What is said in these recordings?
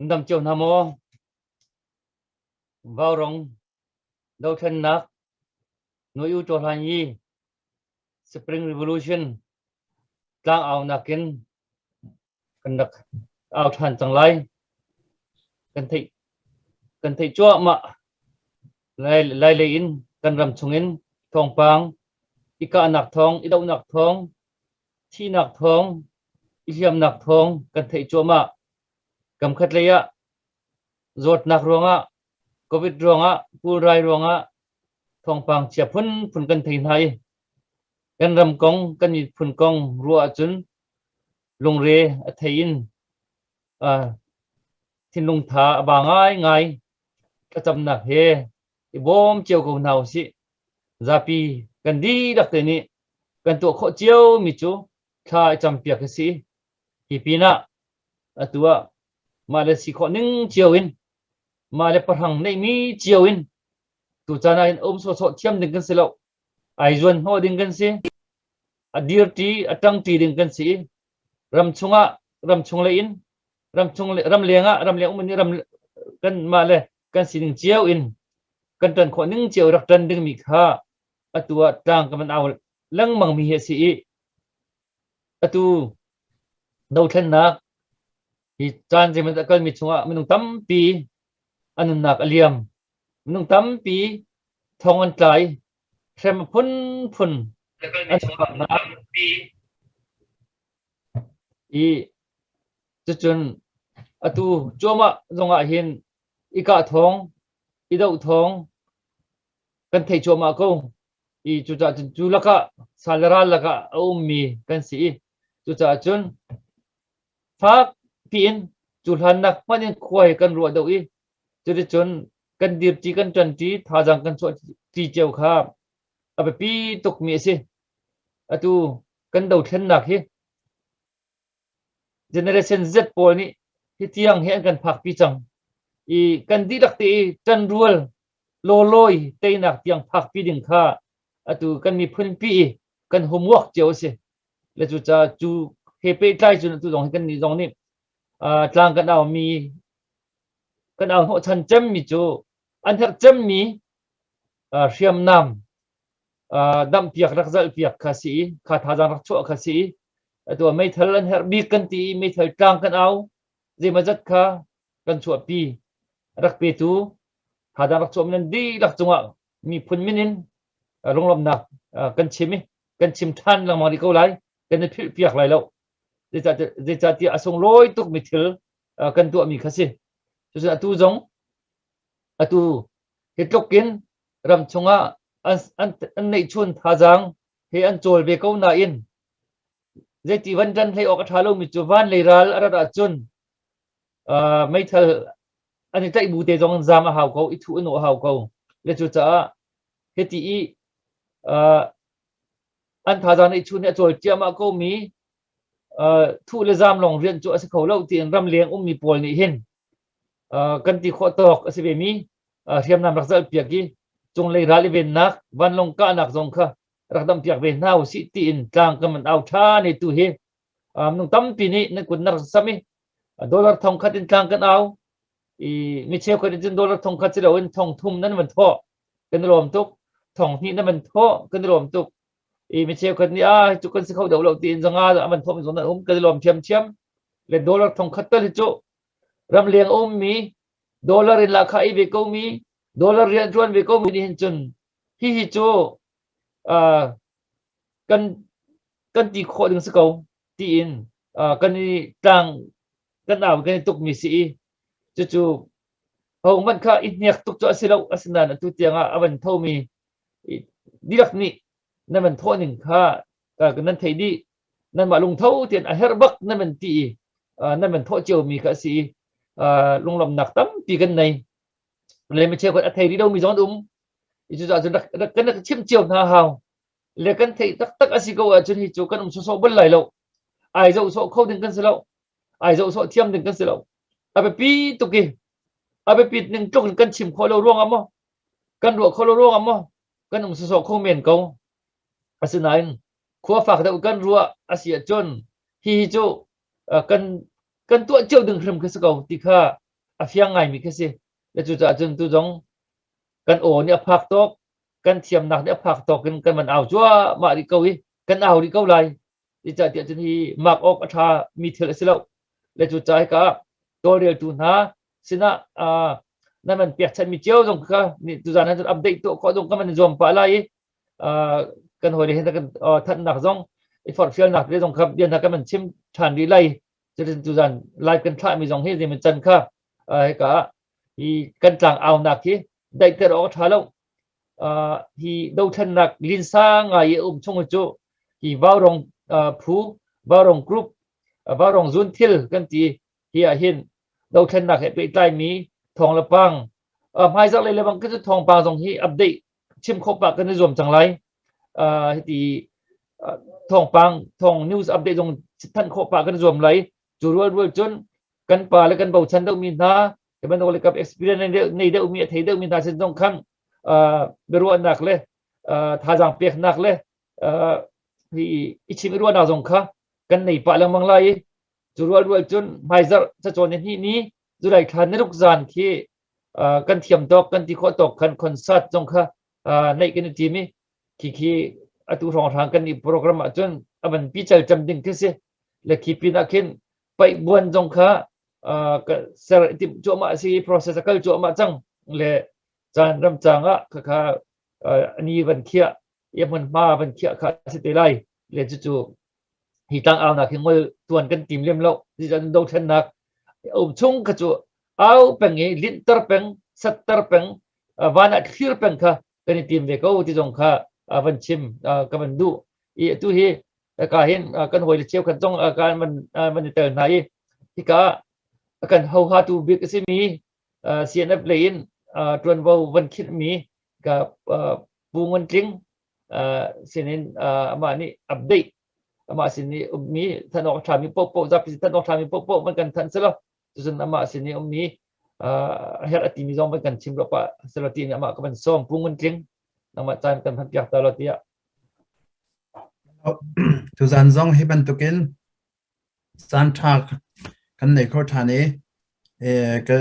Nan dam cio hna maw? Vaurong dothlennak Nuai U Ṭawhlan Yi Spring Revolution tlangaunak in kan rak au ṭhan cang lai. Kan theih kan theih cuahmah. Lai lei in kan ram chungin thawngpang i kahnak thawng, i dohnak thawng, thihnak thawng, i hliamnak thawng kan theih cuahmah. Kamkhat lei ah zawtnak ruangah, COVID ruangah, pulrai ruangah thawngpang chia phunphun kan thei hna i kan ram kong, kan miphun kong ruah ahcun lungre a thei in thinlung tha a ba ngaingai. Thlacamnak he i bawm cio ko hna usih. Zapi kan dihlak te nih kan tuah khawh ciomi cu thla i campiak a si. Hi pinah atu ah mah le si khawh ning cio in mah le pahrang neihmi cio in tucaan ah hin um sawhsawh thiam ding kan si lo. Ai zuan hnawh ding kan si. A dirṭi, a ṭangṭi ding kan si i ram chungah ram chung lei in ram chung ram leng ah ram leng um nih ram kan mah le kan sining cio in kan ṭan khawh ning cio rak ṭan dingmi kha atu ah tlang kan van au lengmang mi hi a si i atu dothlennak hi caan zeiman a kalmi chungah minung tampi an nunnak a liam minung tampi thong an tlai hrem a phunphun an chuaknak i cucun atu cuahmah zongah hin i kah thawng i doh thawng kan thei cuahmah ko i cucaah cun cu lakah sal le ral lakah a ummi kan si i cucaah cun fak piin cu hlannak hmanh in khua hi kan ruah deuh i cuticun kan dirṭi kan ṭanṭi thazaang kan chuah ṭi cio kha a biapi tukmi a si. Atu kan dothlennak hi Generation Z pawl nih hi tiang hi an kan phakpi cang i kan dihlak te i ṭanrual lawlawi teinak tiang phakpi ding kha atu kan miphun pi i kan homework cio a si. Le cucaah cu he pehtlai cun atu zong hi kan nih zong nih tlang kan aumi kan au hnawhchan cemmi cu an herh cemmi hriamnam damhpiak rak zalhpiak kha si i kha thazaang rak chuah kha si i atu meithal an herh bik kan ti i meithal tlang kan au zeimazat kha kan chuahpi rak petu thazaang rak chuah nan dihlak cungah miphun min in lunglawmhnak kan chim i kan chim ṭhan lengmang rih ko lai kan i philh piak lai lo zeicahtiah a sunglawi tukmi thil kan tuahmi kha si cucu atu zong atu hi tluk in ram chungah an neihchun thazaang he an cawl ve ko nain zeiti van ṭan hlei awk a ṭha lomi cu van lei ral a rat ahcun meithal an i tlaih bu te zong zam a hau ko i thuh an a hau ko le cucaah hiti i an thazaang neihchun hi a cawl ciahmah ko mi thuh le zam lawng rian cu a si kho lo tiin ramleng ummi pawl nih hin kan ti khawh tawk a si ve mi hriamnam rak zalh piak i cunglei ral i vennak vanlawng kahnak zong kha rak dam piak ve hna usih tiin tlang kan van au ṭhan i tu hi minung tampi nih nan kut na rak sam i dollar thong khat in tlang kan au i mi cheukhat in cun dollar thong khat si loin thong thum nan van thawh kan i lawm tuk thong hnih nan van thawh kan i lawm tuk i mi cheukhat nih a cu kan si kho deuh lo tiin zanga a van thawh mi zong nan um kan i lawm ṭhiamṭhiam le dollar thong khat tal hi cu ramleng a ummi dollar in lahkhah ei ve ko mi dollar rian ṭuan ve ko mi nih hin cun hihi cu kan kan ti khawh ding si ko tiin kan i tlang kan au kan i tukmi si i cucu hohmanh kha i hnek tuk cu a si lo asinain atu tiangah a van thomi dihlak nih nan van thawh ning kha nan theih dih nanmah lungtho tein a herh bak nan van ti i nan van thawh ciomi kha a si i lunglawmhnak tampi kan nei le mi cheukhat a thei rih lomi zong an um i cucaah cun kan rak chimh cio hna hau le kan theih taktak a si ko ahcun hi cu kan um sawsawh bal lai lo ai zoh sawh kho ding kan si lo ai zoh sawh thiam ding kan si lo a biapi tuk i a biapit ning tluk in kan chim khawh lo ruangah maw kan ruah khawh lo ruangah maw kan um sawsawh kho men ko asinain khua fak deuh kan ruah a si ahcun hihi cu kan kan tuah cio ding hrim khi si ko ti kha. a fiang ngaimi khi si. Le cucaah cun tu zong kan aw nih a phak tawk, kan thiamnak nih a phak tawk in kan van au cuahmah rih ko i kan au rih ko lai. Zeicahtiah cun hi mak awk a ṭha mi thil a si lo. Le cucaah hika tawlreltu hna sinah nan van pekchanhmi cio zong kha tuzaan ah cun update tuah khawh zong kan van i zuam pah lai i kan hawile he kan thanhnak zong i forhfialnak te zong kha bia hna kan van chim ṭhan rih lai. Cutin tuzaan live kan thlahmi zong hi zeimaw can kha hika ah hi kan tlang aunak hi daihter awk a ṭha lo. Hi dothlennak linsa ngai i a um chung cu hi Vaurong phu, Vaurong group, Vaurong zunthil kan ti hi ah hin dothlennak he pehtlaimi thawng le pang hmaizarh lei lebang khi cu thawngpang zong hi update chim khawh pah kan i zuam cang lai. Hiti thawngpang thawng news update zong thanh khawh pah kan i zuam lai. Cu rual rual cun kan pa le kan bochan deuhmi hna hi bantuk le kap experience nei deuhmi a thei deuhmi hna sin zong khan biaruahnak le thazaang peknak le hi i chim i ruahnak zong kha kan nei pah lengmang lai i cu rual rual cun hmaizarh cacawn ni hnih ni July thla niruk zan khi kan thiam tawk kan ti khawh tawk khan concert zong kha neih kan i tim i khi khi atu hrawnghrang kan i program ahcun a van pi cal cam ding khi si le khi pin ah khin paih buan zong kha ser i timh cuahmah a si i process a kal cuahmah cang le caan ram cang ah khakha ani van khiah i hmunhma van khiah kha a si te lai le cucu hi tlang aunak hi ngol tuan kan tim lem lo zeicahtiah dothlennak um chung kha cu au peng i linhter peng satter peng van ah thlir peng kha kan i tim ve ko ti zong kha van chim ka van duh i atu hi ka hin kan hawile cheukhat zong kan van van i tel hna i hika kan hohatu bik a simi CNF lei in ṭuanvo van khinhmi ka Pu Ngun Tling sinin amah nih update amah sin i ummi than awk ṭhami paohpaoh zapi than awk ṭhami paohpaoh van kan thanh selaw cucun amah sin i ummi a herh a timi zong van kan chim rua pah selaw ti amah ka van sawm Pu Ngun Tling nangmah caan kan hman piak ta lo tiah. Tuzan zong hi bantukin caan ṭha kan nei kho ṭhan i ka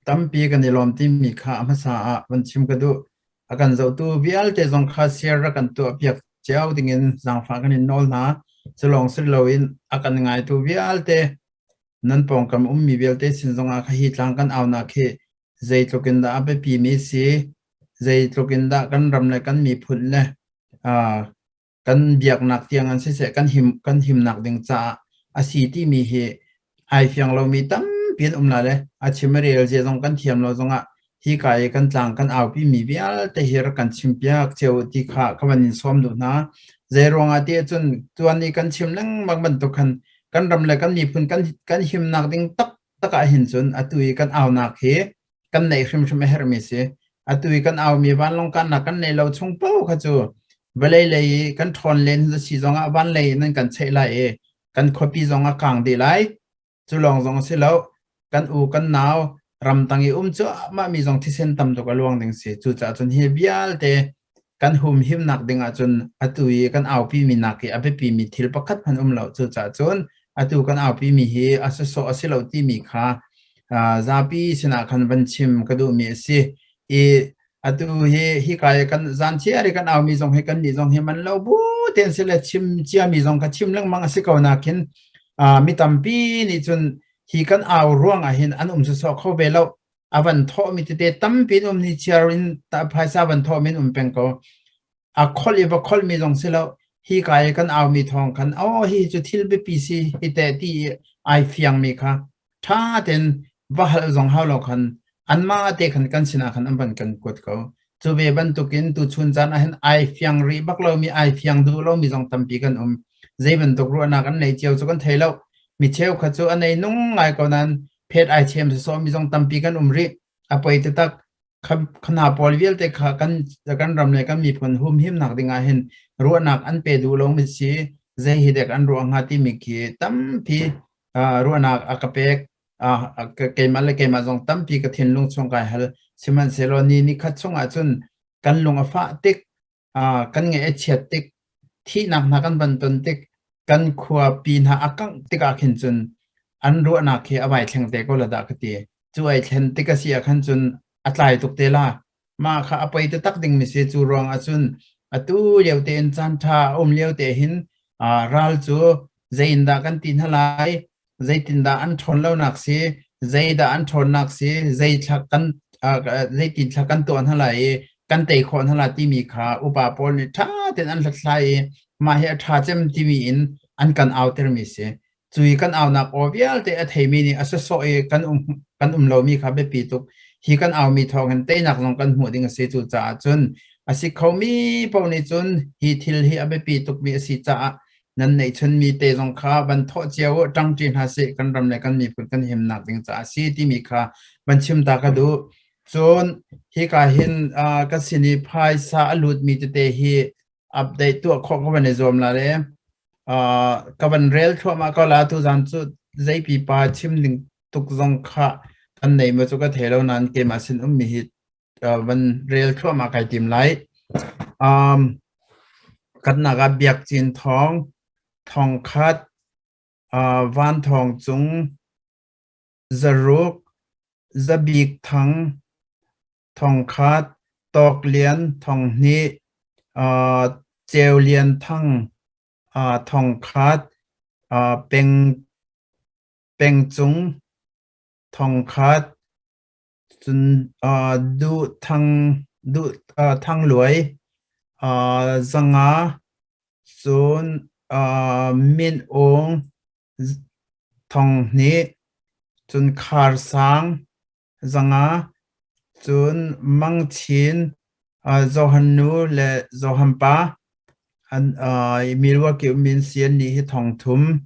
tampi kan i lawm timi kha a hmasa ah van chim ka duh. A kan zohtu vialte zong kha share rak kan tuah piak cio dingin zaangfah kan in nawl hna. Cu lawng si loin a kan ngaitu vialte nan pawngkam ummi vialte sin zongah kha hi tlang kan aunak hi zeitluk in dah a biapimi si, zeitluk in dah kan ram le kan miphun le kan biaknak tiang an siseh kan him kan himnak ding caah a si timi hi ai fiang lomi tampi an um la le a chim a rel zia zong kan thiam lo zongah hi ka i kan tlang kan aupi mi vialte hi rak kan chim piak cio ti kha ka van in sawm duh hna. Zei ruangah ti ahcun tuan i kan chim lengmang bantuk khan kan ram le kan miphun kan kan himnak ding tak tak ah hin cun atu i kan aunak hi kan neih hrimhrim a herhmi si. Atu i kan aumi vanlawng kannak kan nei lo chung paoh kha cu vawlei lei i kan ṭhawn len si zongah van lei in an kan cheih lai i kan khuapi zong a kang dih lai. Cu lawng zong a si lo. Kan u kan nau ramtang i um cuahmah mi zong thisen tam tuk a luang ding si. Cucaah cun hi vialte kan humhimnak ding ahcun atu i kan aupimi nak i a biapimi thil pakhat hmanh um lo. Cucaah cun atu kan aupimi hi a sawsawh a si lo timi kha zapi sinah khan van chim ka duhmi a si. I atu hi hika i kan zan chiar i kan aumi zong hi kannih zong hi man lo bu tein si le chim ciami zong kha chim lengmang a si ko nakin mi tampi nih cun hi kan au ruang ah hin an um sawsawh kho ve lo. A van thawhmi tete tampi in um ni chiar in phaisa van thawhmi in um peng ko. A kholh i va kholhmi zong si lo. Hi ka i kan aumi thawng khan oh hi cu thil biapi si hi te ti i ai fiangmi kha ṭha tein va hal zong hau lo khan anmah te khan kan sinah khan an van kan kuat ko. Cu ve bantukin tuchun caan ah hin ai fiang rih bak lomi ai fiang duh lomi zong tampi kan um. Zei bantuk ruahnak an nei cio cu kan thei lo. Mi cheukhat cu a nei nung ngai ko nain phet ai chem sawsawh mi zong tampi kan um rih. A poi taktak. Khana pawl vialte kha kan kan ram le kan miphun humhimnak ding ah hin ruahnak an pe duh lo mi si zei hi dek an ruah hnga timi khi tampi ruahnak a ka pek. Keimah le keimah zong tampi ka thinlung chung kai hal. Sihmanhsehlaw ni ni khat chung ah cun kan lung a fah tik kan ngaih a chiat tik, thihnak hna kan van ton tik, kan khuapi hna a kangh tikah khin cun an ruahnak hi a vai thleng te ko la dah ka ti. Cu ai thlen tik a si ah khan cun a tlai tuk te la. Mah kha a poi taktak dingmi si. Cu ruang ah cun atu lio tein caan ṭha a um lio te hin ral cu zei in dah kan ti hna lai, zeitindah an ṭhawn lonak si, zeidah an ṭhawnnak si, zei thla kan zeitin thla kan tuah hna lai i kan tei khawh hna lai timi kha upa pawl nih ṭha tein an hlathlai i mah hi a ṭha cem timi in an kan autermi si. Cu i kan aunak aw vialte a theimi nih a sawsawh i kan um kan um lomi kha biapi tuk. Hi kan aumi thawng hin teinak zong kan hmuh ding a si. Cucaah cun a si khomi paoh nih cun hi thil hi a biapi tukmi a si caah nan neihchunmi te zong kha van thawh cio u, ṭangṭi hna sih, kan ram le kan miphun kan himnak ding caah a si timi kha van chim ta ka duh. Cun hika hin ka sin i phaisa a lutmi tete hi update tuah khawh ka van i zuam la le ka van rel thluahmah ko la. Tuzan cu zei pipa chim ding tuk zong kha kan nei ma cu ka thei lo nain keimah sin ummi hi van rel thluahmah kai tim lai. Um, kan nak ah Biak Cin Thawng, Thong Khat, Van Thawng Cung, Zaruk, Zabik Thang, Thong Khat, Tawk Lian, Thong Hnih, Ceu Lian Thang, Thong Khat, Peng Peng Cung, Thong Khat, cun Duh Thang Duh Thang Luai, Zanga, cun Min Ung, Thong Hnih, cun Khar Sang, 500, cun Mang Chin, Johan nu le Johan pa, an Milwaukee ummi an si. Annih hi 3000.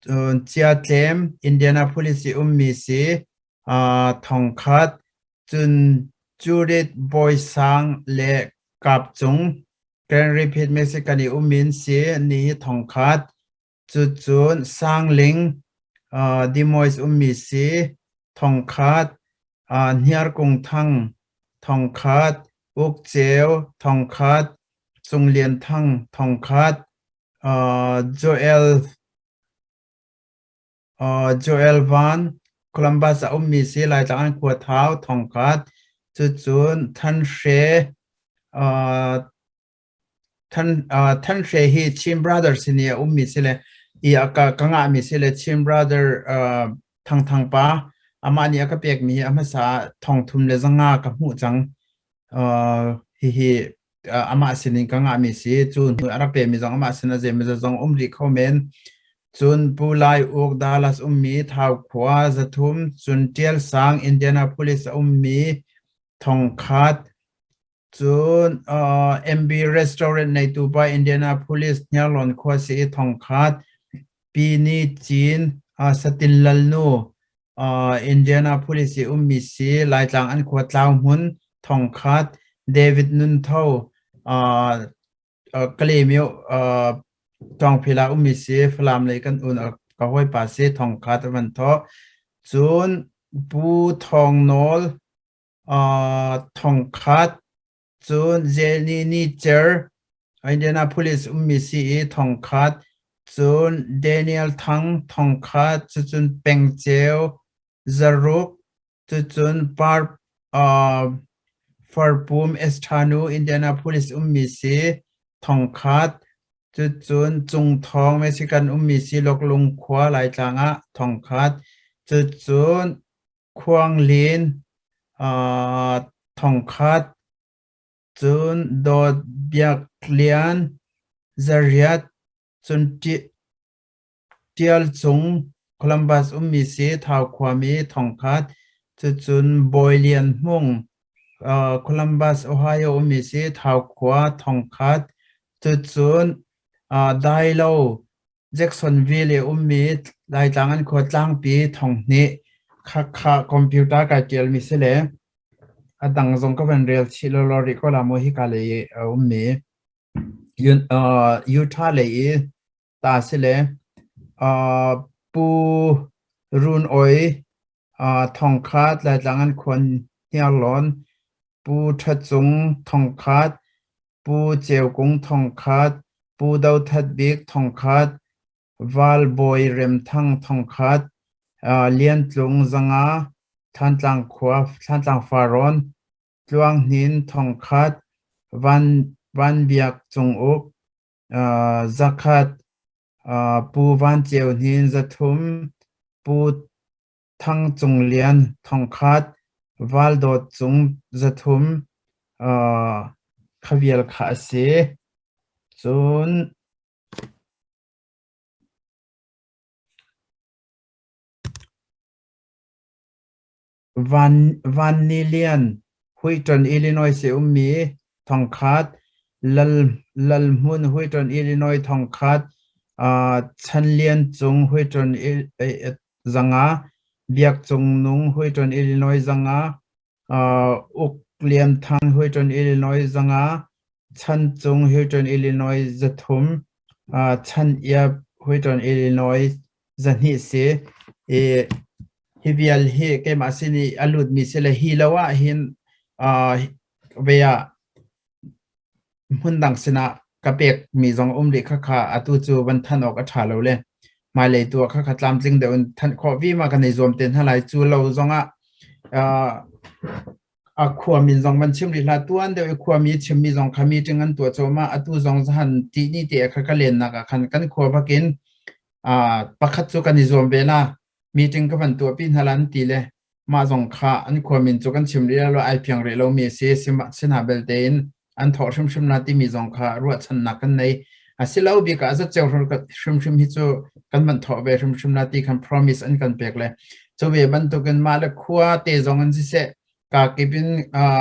Cun Cia Tlem, Indianapolis i ummi si, 1000. Cun Judith Bawi Sang le Kap Cung, Grand Rapids, Michigan i ummi an si. Annih hi 1000. Cucun Sangling, Des Moines ummi si, 1000, Hniarkung Thang, 1000, Uk Ceu, 1000, Cung Lian Thang, 1000, Joel Joel Van, Columbus a ummi si, Laitlang an khua Thau, 1000. Cucun Than Hre, Than Than Hre hi Chin Brother sin i a ummi si le i a ka ka ngahmi si le Chin Brother Thang Thang pa amah nih a ka pekmi hi a hmasa 3500 ka hmuh cang. Hihi amah sinin ka ngahmi si. Cu hnu a rak pemi zong amah sin a zeimawzat zong um rih kho men. Cun Pu Lai Uk Dallas ummi Thau khua 300, cun Tial Sang Indianapolis a ummi 1000. Cun MB Restaurant neitu pa Indianapolis Hniarlawn khua si i 1000. Pi Ni Cin Satin Lalnu Indianapolis i ummi si Laitlang an khua Tlau hmun 1000. David Nun Tho Kalaymyo Tawngphila ummi si Falam lei kan un ka hawipa si 1000 a van thawh. Cun Pu Thawng Nawl 1000. Cun Jenny Ni Cer, Indianapolis ummi si i 1000. Cun Daniel Thang 1000. Cucun Peng Ceu 600. Cucun Par Farpum Esthanu Indianapolis ummi si 1000. Cucun Cung Thawng Mexican ummi si Loklung khua Laitlang ah 1000. Cucun Khuanglin 1000, cun Dawt Biak Lian 800, cun Ṭial Cung Columbus ummi si Thau khuami 1000, cucun Bawi Lian Hmung Columbus, Ohio ummi si Thau khua 1000, cucun Dailo Jacksonville i ummi Laitlang an khua tlangpi 2000 khakha computer kai ṭialmi si le a dang zong ka van rel chih lawlaw rih ko la maw hika lei i a ummi Utah lei i ta si le Pu Run Oi 1000 Laitlang an khua Hniarlawn Pu Ṭha Cung 1000 Pu Ceu Kung 1000, Pu Do That Bik 1000, Val Bawi Rem Thang 1000, Lian Tlung 500. Thantlang khua Thantlang Farrawn Tluang Hnin 1000 Van Van Biak Cung Uk 100 Pu Van Ceu Hnin 300 Pu Thang Cung Lian 1000 Val Dawt Cung 300 kha vial kha a si. Cun Van Van Ni Lian, Wheaton, Illinois i ummi thongkhat, Lal Lalhmun Wheaton, Illinois thongkhat, uh, Chan Lian Cung Wheaton zanga, Biak Cung Nung Wheaton, Illinois zanga, uh, Uk Lian Thang Wheaton, Illinois zanga, Chan Cung Wheaton, Illinois 300, uh, Chan Iap Wheaton, Illinois 200 si. I hi vial hi keimah sin i a lutmi si le hi lo ah hin uh, ve ah hmundang sinah ka pekmi zong um rih khakha atu cu van than awk a ṭha lo le hmailei tu ah khakha tlamtling deuh in thanh khawh vima kan i zuam te hna lai. Cu lo zongah uh, a khuamin zong van chim rih hlah tuan deuh i khuami chimmi zong kha meeting an tuah cuahmah atu zong zahan ti ni te kha ka lennak ah khan kan khua bakin uh, pakhat cu kan i zuam ve la meeting ka van tuahpi hna la an ti le mah zong kha an khuamin cu kan chim rih lo ai fiang rih lomi a si sina belte in an thawh hrimhrim la timi zong kha ruahchannak kan nei a si lo bik ah zatceu hrimhrim hi cu kan van thawh ve hrimhrim la ti khan promise an kan pek le cu ve bantukin mah le khua te zong an siseh ka kip in.